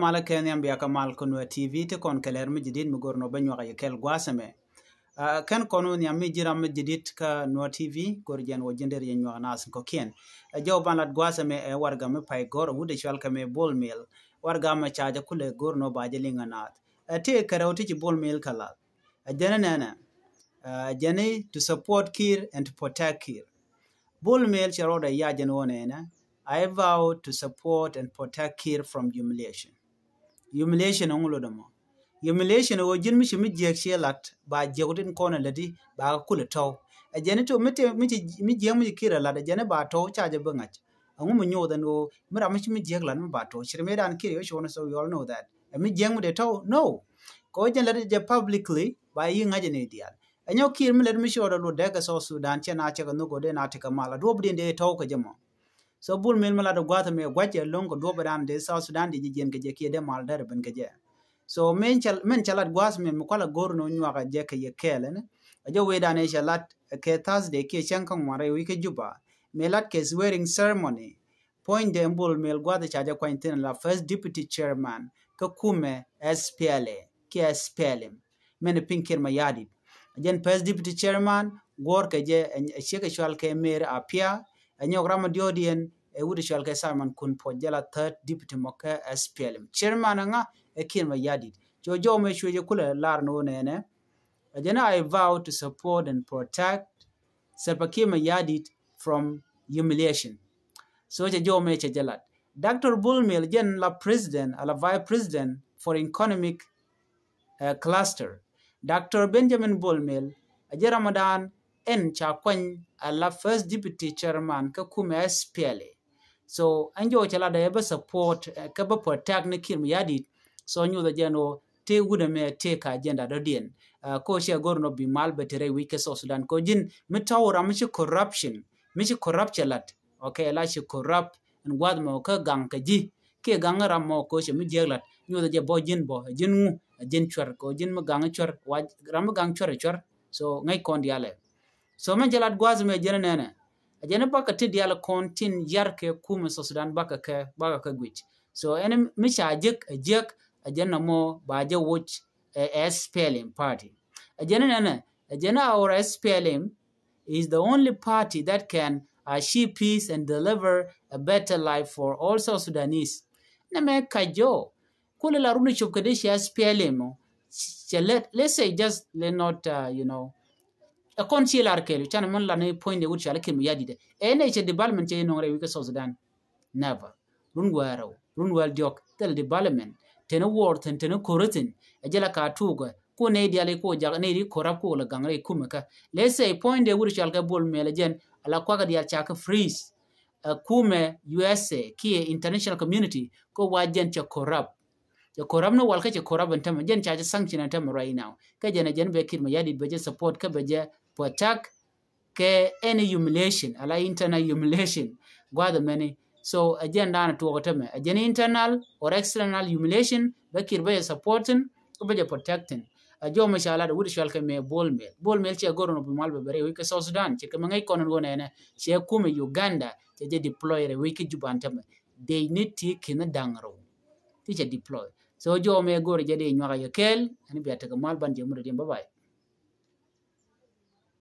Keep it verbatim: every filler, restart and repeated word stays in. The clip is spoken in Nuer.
Malä kɛ nhiam bia kä mal kä Nuer T V ti kɔn kɛ lɛr mi jidit mi gor nɔ bä nyuak yɛ kɛl guasɛ mɛ. Kɛn kɔn wä nhiam mi jiram mi jidit kä Nuer T V gor jɛn wä jinder yɛ nyuak nas kɔ kiɛn. Ɛ jɔw ban lat guasɛ mɛ ɛ warga mi pay gor wut ɛ cual kɛ mɛ Bol Mel. Warga mɛ ca jɛ kulɛ gor nɔ ba jɛ liŋ a nath. Ɛ ti kɛ rɛw ti ci Bol Mel kɛ lal. Ɛ jɛn nɛnɛ. Ɛ jɛn to support Kiir and to protect Kiir. Bol Mel cɛ rɔɔdɛ ya jɛn wä nɛnɛ. I vow to support and protect Kiir from humiliation. Humiliation ŋu lodɛ mɔ. Humiliation wä ji̱n mi ci mi jiɛk ciɛ lat ba jiɛk wä tin kɔn a läti ba ka kulɛ tɔw. Ɛ jɛn to mi jiɛk mi ci Kiir a lat ɛ jɛn ba tɔw ca jɛ bi ŋa̱c. Ɛŋu mi nyoth ɛn wä mi ram mi ci mi jiɛk lat mi ba tɔw ci ri mi dan Kiir yɛ wä ci wä ni so we all know that. Ɛ mi jiɛk mi dee tɔw no. Kɛ wä jɛn lat jɛ publicly ba yi ŋa̱c ɛn i̱ diaal. Ɛ nyɔk Kiir mi lät mi ci rɔɔdɛ lot dee kɛ South Sudan cɛ na cɛ kɛ nhök kɛ dee na ti kɛ mal a duɔp din dee tɔw kɛ jɛ mɔ. So Bol Mel mi lat ɛ gua̱th ɛmɛ gua̱c ɛ lo̱ŋ kɛ duɔp ɛ dan dee South Sudan di ji̱ jiɛn kɛ jɛ kiɛ dee mal dɛr ɛ ben kɛ jɛ. So min cɛ lat gua̱th ɛmɛ mi kualɛ go̱r ni wä nyuak ɛ jɛ kɛ yɛ kɛɛl ɛn ɛ jɛ wee dan ɛ cɛ lat kɛ Thursday kiɛ cäŋ kä ŋuan rɛy wi̱c kä Juba. Mi lat kɛ swearing ceremony. Puɔ̱nydɛ Bol Mel gua̱th ca jɛ kuany thi̱n la first deputy chairman kä kumɛ S P L A kiɛ S P L M. Mɛn piny Kiir Mayardit. Jɛn first deputy chairman guɔ̱ɔ̱r kɛ jɛ ɛ ciek ɛ cual kɛ Mary Apia. Ɛ nyɔk ram a diɔ̱ɔ̱diɛn ɛ wut ɛ cual kɛ Simon Kun Puɔc jɛ la third deputy mɔ kä S P L M. Chairman ɛ ŋa ɛ Kiir Mayardit. Cɔ jɔw mɛ cuɛ jɛ kulɛ lar ni wä nɛnɛ. Ɛ jɛn I vow to support and protect Salva Kiir Mayardit from humiliation. So cɛ jɔw mɛ cɛ jɛ lat. Doctor Bol Mel jɛn la president ala vice president for economic uh, cluster. Doctor Benjamin Bol Mel a jɛ Ramadan ɛn ca kuany ala first deputy chairman kä kumɛ S P L A. So ɛn jɔw cɛ lat ɛ bä support kɛ bä protect ni Kiir Mayardit. So nyuth ɛ jɛn wä tëë wut ɛmɛ tëë ka agenda dɔ̱diɛn. Ko ciɛ go̱r nɔ bi mal bɛ te rɛy wi̱c kɛ South Sudan ko ji̱n mi tɔw ram mi ci corruption mi ci corrupt cɛ lat. Okay, la ci corrupt ɛn gua̱th mɛ kä gaŋ kɛ ji̱ kiɛ gaŋ ram mɔ ko ciɛ mi jiɛk lat nyuth ɛ jɛ bɔ ji̱n bɔ ɛ ji̱n ŋu ɛ ji̱n cuɛr ko ji̱n mi gaŋ cuɛr wa ram mi gaŋ cuɛr ɛ cuɛr. So ŋäc kɔn dialɛ. So mɛn cɛ lat gua̱th mɛ jɛn nɛnɛ. Ɛ jɛn bakɛ ti dial kɔn tin yar kɛ kumɛ South Sudan bakɛ kɛ bakɛ kɛ guic. So ɛn mi ca jiäk ɛ jiäk ɛ jɛn nɔmɔ ba jɛ woc ɛ S P L M party. Ɛ jɛn nɛnɛ ɛ jɛn our S P L M is the only party that can achieve peace and deliver a better life for all South Sudanese. Nɛ mɛ ka jɔ kulɛ la runi cop kɛ dee cia S P L M ɔ. Cɛ let let's say just let not uh, you know. Ɛ kɔn ci lar kɛɛl canɛ mɛn la ni puɔ̱nydɛ wut cɔal Kiir Mayardit ɛ nɛ cɛ development cɛ inɔŋ rɛy wi̱c kä South Sudan. Never. Run wäl rɛw run wäl diɔk thil development teni war thin teni kori thin. Ɛ jɛ la ka tuukɛ ku nɛy diali ku jak nɛy di corrupt ku la gaŋ rɛy kumɛ kä. Let's say puɔ̱nydɛ wut cɔal kɛ Bol Mel ɛ jɛn ala kuakä dial ca kä freeze. Ɛ kumɛ U S A kiɛ international community ko wa jɛn cɛ corrupt. Cɛ corrupt ni wal kä cɛ corrupt ɛn tämɛ jɛn ca cɛ sanction ɛn tämɛ right now. Kä jɛn ɛ jɛn bɛ Kiir Mayardit bɛ jɛ support kä bɛ jɛ protect kɛ any humiliation ala internal humiliation. Gua̱dhɛ mɛni. So ɛ jɛn dan tuɔk tämɛ ɛ jɛn internal or external humiliation bɛ Kiir bɛ jɛ supporting kä bɛ jɛ protecting. Ɛ jɔw mɛ ca lat wut cɔal kɛ mɛ Bol Mel. Bol Mel cɛ go̱r nɔ bi mal bɛ bɛ rɛy wi̱c kɛ South Sudan cɛ kɛ mɛ ŋäc kɔn ɛn wä nɛnɛ cɛ kumɛ Uganda cɛ jɛ deploy rɛy wi̱c kɛ Juba ɛn tämɛ. They need ti kinɛ daŋ rɛw ti cɛ deploy. So jɔw mɛ go̱r jɛ di nyuakä yɛ kɛɛl ɛn bia tekɛ mal ban jɛ mudɛ diɛn bye bye.